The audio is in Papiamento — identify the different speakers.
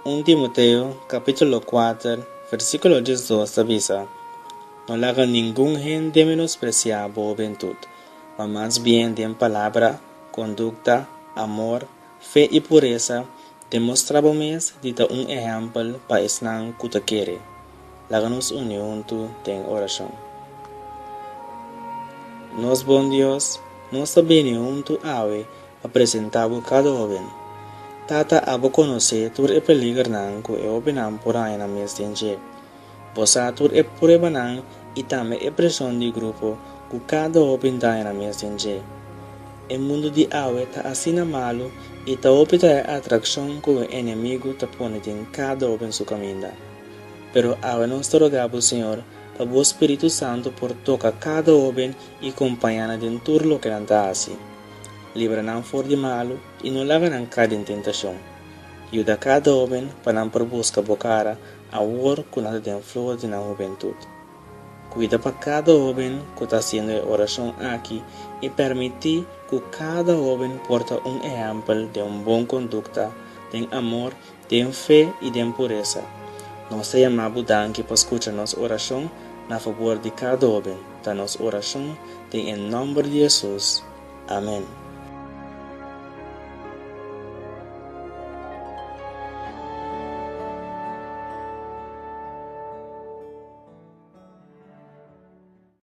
Speaker 1: Un Timoteo kapítulo kuater versíkulo diesdos ta bisa, No laga ningun hende menospresiá bo hubentut, ma mas bien den palabra, kondukta, amor, fe i puresa, demostrá bo mes di ta un ehèmpel pa esnan ku ta kere. Laga nos uni huntu den orashon. Nos bon Dios, nos ta bini huntu awe pa presentá bo kada hóben. Tata abo konosé tur e peligernan ku e hóbennan por haña nan mes den dje. Bo sa tur e pruebanan i tambe e preshon di grupo ku kada hóben ta haña nan mes den dje. E mundu di awe ta asina malu i ta hopi ta e atrakshon ku e enemigu ta pone den kada hóben su kaminda. Pero awe nos ta roga bo, Señor, pa bo Spiritu Santu por toka kada hóben i kompañá nan den tur loke nan ta hasi. Libra nan for di malu i no laga nan kai den tentashon. Yuda kada hóben pa nan por buska bo kara awor ku nan ta den flor di nan hubentut. Kuida pa kada hóben ku ta hasiendo e orashon aki i permití ku kada hóben por ta un ehèmpel den un bon kondukta, den amor, den fe i den puresa. Nos ta yama bo danki pa skucha nos orashon na fabor di kada hóben. Ta nos orashon den e nòmber di Hesus. Amèn.